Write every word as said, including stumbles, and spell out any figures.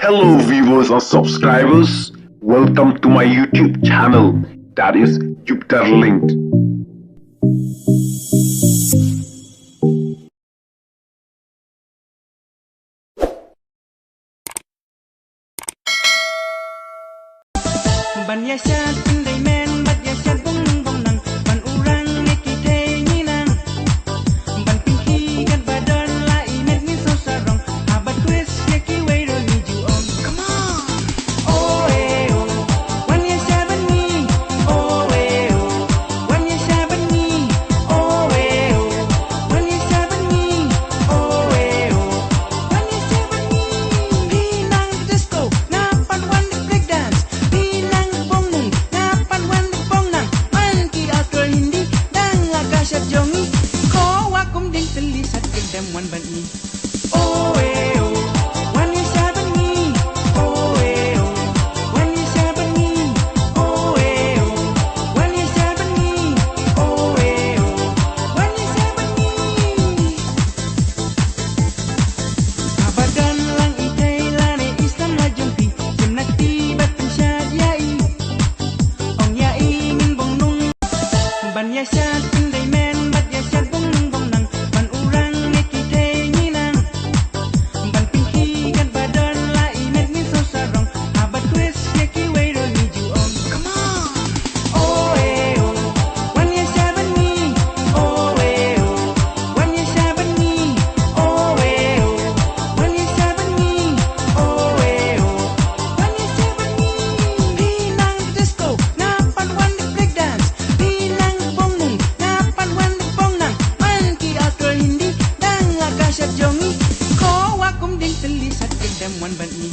Hello viewers and subscribers, welcome to my YouTube channel, that is Jupiter Linked. Ban ïa shad pynrei men bad ïa shad bong bong nang, ban urang ïa ki thei ngi nang. Ban pynkhih kat ba don la i met ngin sngewsarong, haba twist ïa kiwei ruh ngi ju ong. Come on. Oh eh oh, wan ïa shad bad ngi. Oh eh oh, wan ïa shad bad ngi. Oh eh oh, wan ïa shad bad ngi. Oh eh oh, wan ïa shad bad ngi. Phi nang disco, nga pat wan da break dance. Phi nang bong nung, nga pat wan da bong nang. Man ki actor Hindi, dang la ka shad jong ngi. Ko wa kum ding tylli shad kyrdan wan bad ngi. Oh eh oh, wan ïa shad bad ngi. Oh eh oh, wan ïa shad bad ngi. Oh eh oh, wan ïa shad bad ngi. Oh eh oh, wan ïa shad bad ngi. Haba don lang i thei lane i samla jong phi, shim na kti bad pynshad ïa i. Ong ïa i ngin bong nung. Ban ïa shad pynrei men bad ïa shad bong bong nang, ban urang ïa ki thei ngi nang. Ban pynkhih kat ba don la i met ngin sngewsarong, haba twist ïa kiwei ruh ngi ju ong. Come on. Oh eh oh, wan ïa shad bad ngi. Oh eh oh, wan ïa shad bad ngi. Oh eh oh, wan ïa shad bad ngi. Oh eh oh, wan ïa shad bad ngi. Phi nang disco, nga pat wan da break dance. Phi nang bong nung, nga pat wan da bong nang. Man ki actor Hindi, dang la ka shad jong ngi. Ko wa kum ding tylli shad kyrdan wan bad ngi.